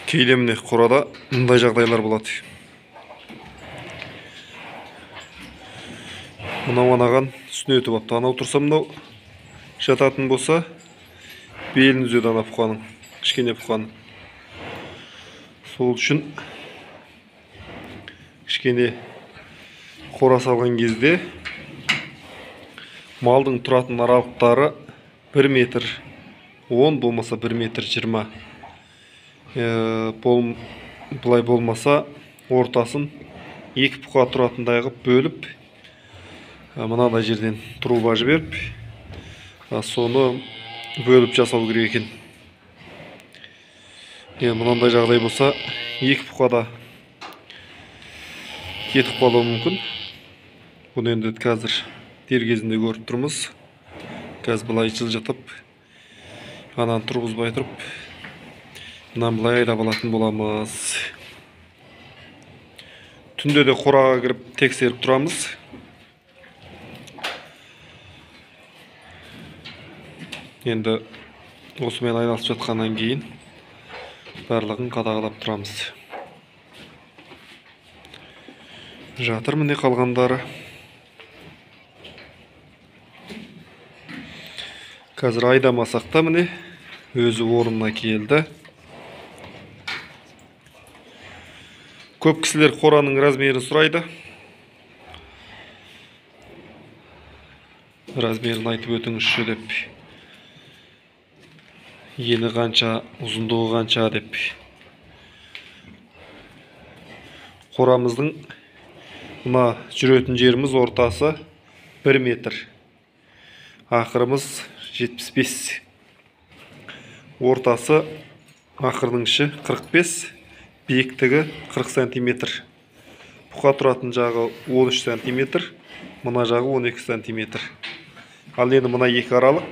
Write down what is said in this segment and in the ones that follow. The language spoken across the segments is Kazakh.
Кейде міне қорада мындай жағдайлар болады. Мынау анаған үстіне өтіп апты. Анау тұрса мынау жататын болса, белін үзеді ана бұқаның, кішкене бұқаның. Сол үшін кішкене қора салған кезде малдың тұратын аралықтары 1 метр 10 болмаса 1 метр 20. Былай болмаса ортасын екі бұқа тұратындай қылып бөліп, мынадай жерден труба жіберіп, соны бөліп жасау керек екен. Мынандай жағдай болса, екі бұқа да кетіп қалуы мүмкін. Бұны енді қазір дер кезінде көріп тұрмыз. Қазір былай жылжытып, ананы тұрғызбай тұрып, мынаны былай айдап алатын боламыз. Түнде де қораға кіріп тексеріп тұрамыз. Енді осымен айналысып жатқаннан кейін барлығын қадағалап тұрамыз. Жатыр міне қалғандары. Қазір айдамасақ та міне өзі орнына келді. Көп кісілер қораның размерін сұрайды. Размерін айтып өтіңізші деп. Ені қанша, ұзындығы қанша деп. Қорамыздың мына жүретін жеріміз ортасы 1 метр. Ақырымыз 75. Ортасы ақырдың іші 45, биіктігі 40 сантиметр. Бұқа тұратын жағы 13 сантиметр, мына жағы 12 сантиметр. Ал енді мына екі аралық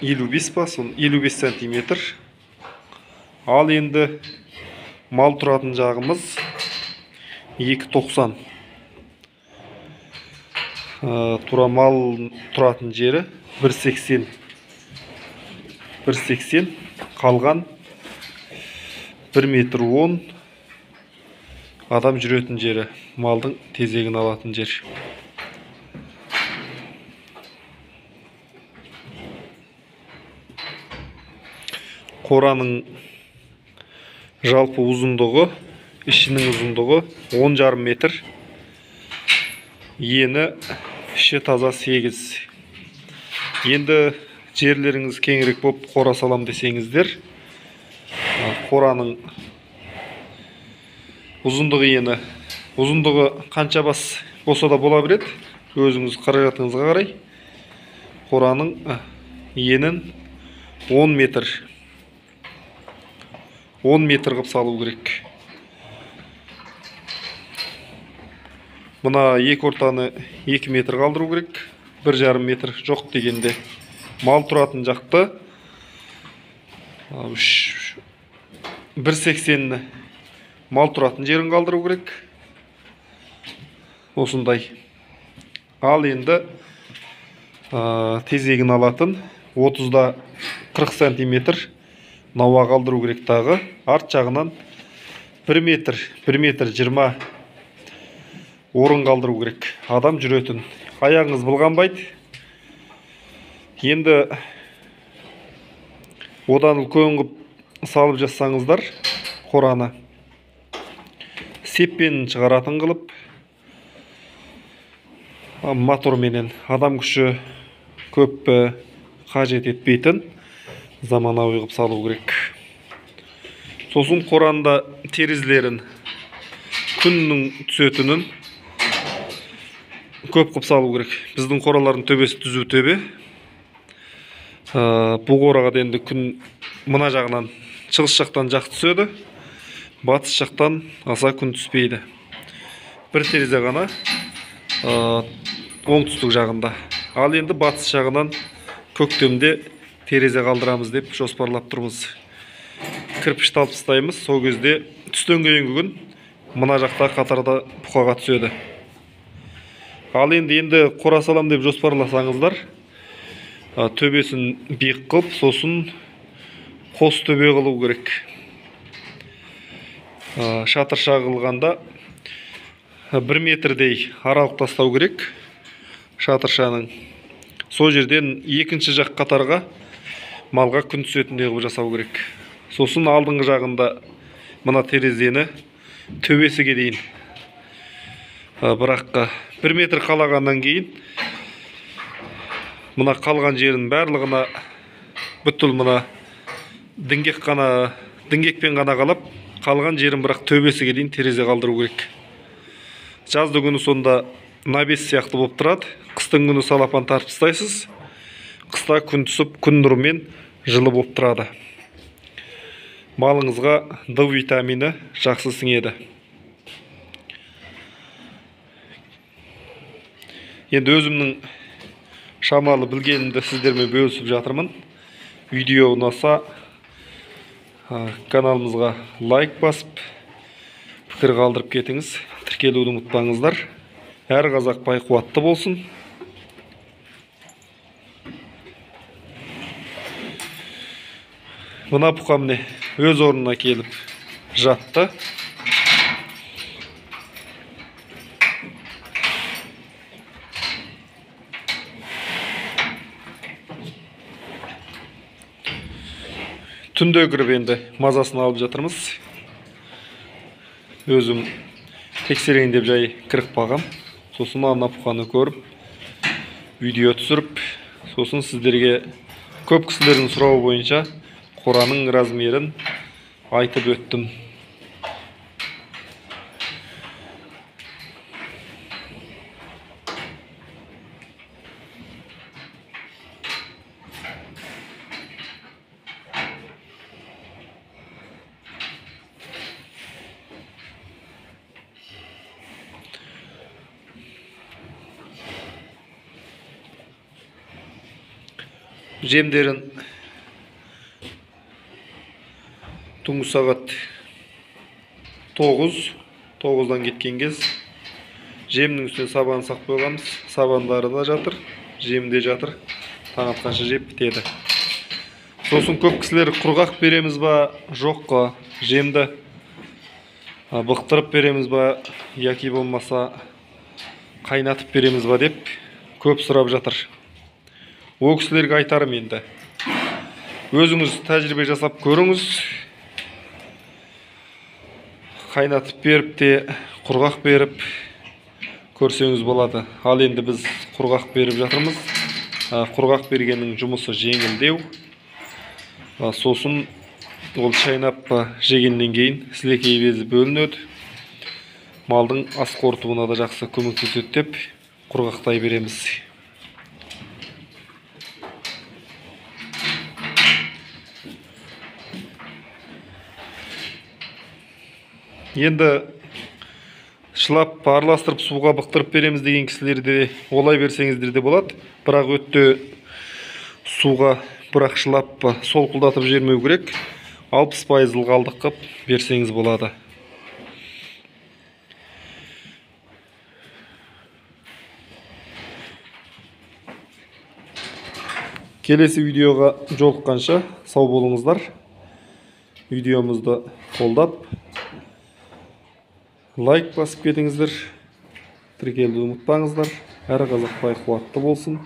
55 па, сон 55 сантиметр. Ал енді мал тұратын жағымыз 2,90. Тура мал тұратын жері 1,80. 1,80 қалған 1 метр 10 адам жүретін жері, малдың тезегін алатын жер. Қораның жалпы ұзындығы, ішінің ұзындығы 10,5 метр. Ені іші таза 8. Енді жерлеріңіз кеңірек болып қора салам десеңіздер, қораның ұзындығы ені, ұзындығы қанша бас болса да бола береді, өзіңіз қаражатыңызға қарай. Қораның енін 10 метр. 10 метр қылып салу керек. Мына екі ортаны 2 метр қалдыру керек. 1,5 метр жоқ дегенде. Мал тұратын жақты 1,80 мал тұратын жерін қалдыру керек. Осындай. Ал енді тезегін алатын 30-да 40 сантиметр науа қалдыру керек тағы. Арт жағынан 1 метр, 1 метр 20 орын қалдыру керек. Адам жүретін. Аяғыңыз былғанбайды. Енді одан үлкен қылып салып жассаңыздар, қораны сеппен шығаратын қылып, моторменен адам күші көп қажет етпейтін заманауи қылып салу керек. Сосын қоранда терезелерін күннің түсетінін көп қылып салу керек. Біздің қоралардың төбесі түзу төбе. Бұл қораға да енді күн мына жағынан, шығыс жақтан жақсы түседі, батыс жақтан аса күн түспейді. Бір терезе ғана оңтүстік жағында. Ал енді батыс жағынан көктемде терезе қалдырамыз деп жоспарлап тұрмыз. Кірпіш алып тастаймыз, сол кезде түстен кейінгі күн мына жақта қатарда бұқаға түседі. Ал енді қора салам деп жоспарласаңыздар, төбесін биік қылып, сосын Қос төбе қылу керек. Шатырша қылғанда 1 метрдей аралық тастау керек шатыршаның. Сол жерден екінші жақ қатарға малға күн түсетіндей қылып жасау керек. Сосын алдыңғы жағында мына терезені төбесіге дейін, бірақ 1 метр қалағаннан кейін мына қалған жерін барлығына бүткіл мына діңгекпен ғана қалап, қалған жерін бірақ төбесіге дейін терезе қалдыру керек. Жазды күні сонда навес сияқты болып тұрады. Қыстың күні салапан тартып тастайсыз. Қыста күн түсіп, күн нұрымен жылы болып тұрады. Малыңызға Д витамині жақсы сіңеді. Енді өзімнің шамалы білгенімді сіздермен бөлісіп жатырмын. Видео ұнаса каналымызға лайк басып, пікір қалдырып кетіңіз. Тіркелуді ұмытпаңыздар. Әр қазақ бай қуатты болсын. Мына бұқа міне өз орнына келіп жатты. Түнде кіріп енді мазасын алып жатырмыз. Өзім тексерейін деп жай кіріп қалғам. Сосын ана бұқаны көріп, видео түсіріп, сосын сіздерге көп кісілердің сұрауы бойынша қораның размерін айтып өттім. Жемдерін түнгі сағат 9-дан кеткен кез жемнің үстіне сабан сақ қойғанбыз. Сабандары да жатыр, жем де жатыр. Таң атқанша жеп бітеді. Сосын көп кісілер құрғақ береміз ба, жоқ па, жемді бұқтырып береміз ба, яки болмаса қайнатып береміз ба деп көп сұрап жатыр. О кісілерге айтарым енді. Өзіңіз тәжірибе жасап көріңіз. Қайнатып беріп те, құрғақ беріп көрсеңіз болады. Ал енді біз құрғақ беріп жатырмыз. Құрғақ бергеннің жұмысы жеңілдеу. Сосын ол шайнап жегеннен кейін сілекей безі бөлінеді. Малдың ас қорытуына да жақсы көмектеседі деп құрғақтай береміз. Енді шылап араластырып суға бұқтырып береміз деген кісілерде олай берсеңіздер де болады. Бірақ өтті суға бірақ шылап солқылдатып жібермеу керек. 60% ылғалдық қып берсеңіз болады. Келесі видеоға жолыққанша сау болыңыздар. Видеомызды қолдап лайк басып кетіңіздер, тіркелуді ұмытпаңыздар. Әр қазақ бай қуатты болсын.